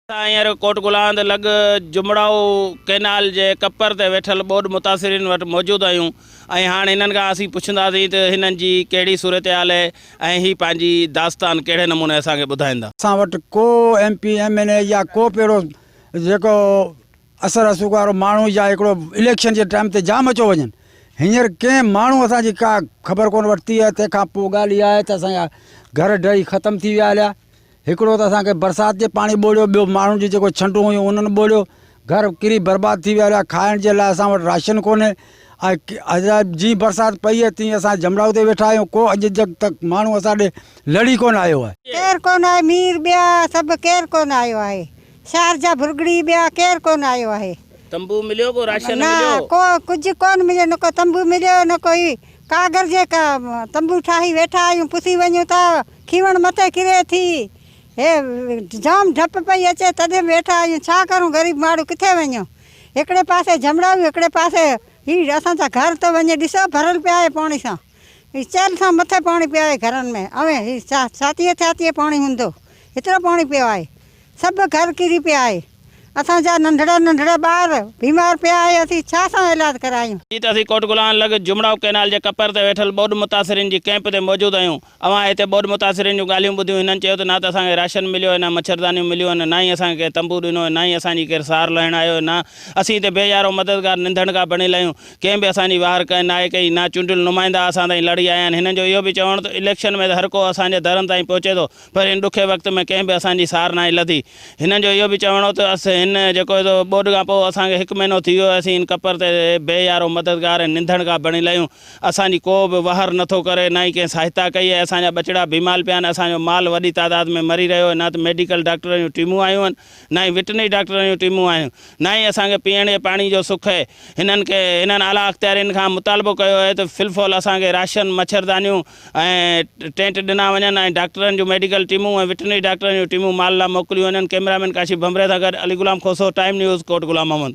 اسان هينئر ڪوٽ گلاند لڳ جمڙائو ڪئنال جي ڪپر تي ويٺل ٻوڏ متاثرين وٽ موجود آهيون ۽ هاڻ هنن کان اسين پڇنداسين ته هنن جي ڪهڙي صورتحال آهي ۽ هي پنهنجي داستان ڪهڙي نموني اسان کي ٻڌائيندا. اسان وٽ ڪو ايم پي ايم اين اي يا ڪو به اهڙو جيڪو اثر رسوخ وارو ماڻهو يا هڪڙو اليڪشن جي ٽائيم تي جام اچو وڃن هينئر ڪنهن ماڻهو اسان جي ڪا خبر ڪونه ورتي آهي تنهن کان پوء ڳالهه اها آهي ته اسان جا گهر ڊهي ختم ٿي ويا هليا هڪڙو ته اسان کي برسات جي پاڻي ٻوڙيو، ٻيو ماڻهن جون جيڪو ڇنڊون هيون انهن ٻوڙيو، گهر ڪري برباد ٿي ويا رهيا، کائڻ جي لاء اسان وٽ راشن ڪونهي ۽ جيئن برسات پئي آهي تيئن اسان جمڙائو تي ويٺا آهيون، ڪو اڄ جڳ تڪ ماڻهو اسان ڏي لڙي ڪونه آيو آهي. ڪير ڪونه آهي مير ٻيا سڀ ڪير ڪونه آيو آهي شارجا ڀرڳڙي ٻيا ڪير ڪونه آيو آهي. تنبو مليو ڪو راشن نه مليو؟ ڪو ڪجهه ڪونه مليو نه ڪو تنبو مليو نه ڪوئي ڪاغر جي تنبو ٺاهي ويٺا آهيون پسي وڃون ٿا کيوڻ مٿي ڪري ٿي. هي جام ڍپ پئي اچي تڏهن به ويٺا آهيون. ڇا ڪرون غريب ماڻهو ڪٿي وڃون. هڪڙي پاسي جهمڙايون هڪڙي پاسي هي اسان جا گهر ته وڃي ڏسو ڀريل پيا آهي پاڻي سان. هي چيلهه سان مٿي پاڻي پيو آهي گهرن ۾ اوهين هي ڇاتيء ڇاتيء پاڻي هوندو هيترو پاڻي پيو آهي. سڀ گهر ڪري پيا آهي. اسان جا ننڍڙا ننڍڙا ٻار بيمار پيا آهي اسين ڇا سان علاج ڪرايون. جي ته اسين ڪوٽ گلان لڳ جمڙائو ڪئنال جي ڪپر تي ويٺل ٻوڏ متاثرين جي ڪئمپ تي موجود آهيون. اوهان هتي ٻوڏ متاثرين جون ڳالهيون ٻڌيون، هنن چيو ته نه ته اسان کي راشن مليو آهي، نه مڇردانيون مليون آهن، نه ئي اسان کي ڪنهن تنبو ڏنو آهي، نه ئي اسان جي ڪير سار لهڻ آيو آهي، نه اسين هتي بي يارو مددگار ننڌڻڪا بڻيل آهيون، ڪنهن به اسان جي واهر ڪنهن ناهي ڪئي، نه چونڊيل نمائندا اسان تائين لڙي آيا آهن، هنن جو اهو به چوڻ ته اليڪشن ۾ ته هر ڪو اسان جي درن تائين پهچي ٿو پر هن ڏکي وقت ۾ ڪنهن به اسان جي سار ناهي لڌي، هنن جو اهو به چوڻ هو ته هن جيڪو هي سو ٻوڏ کان پوء اسان کي هڪ مهينو ٿي ويو آهي، اسين هن ڪپر تي بي يارو مددگار ۽ ننڌڻڪا بڻيل آهيون. اسان جي ڪو به واهر نه ٿو ڪري، نه ئي ڪنهن سهائتا ڪئي آهي، اسان جا ٻچڙا بيمال پيا آهن، اسان جو مال وڏي تعداد ۾ مري رهيو آهي، نه ته ميڊيڪل ڊاڪٽرن جون ٽيمون آيون آهن، نه ئي وٽرنري ڊاڪٽرن جون ٽيمون آيون، نه ئي اسان کي پيئڻ جي پاڻي جو سک آهي. هنن کي هنن اعليٰ اختيارين کان مطالبو ڪيو آهي ته في الفور اسان کي راشن، مڇردانيون ۽ ٽينٽ ڏنا وڃن ۽ ڊاڪٽرن جون ميڊيڪل ٽيمون ۽ وٽرنري ڊاڪٽرن جون ٽيمون مال لاء موڪليون وڃن. ڪئميرا مين ڪاشف ڀنڀري سان گڏ علي غلام کوسو، ٽائيم نيوز، ڪوٽ غلام محمد.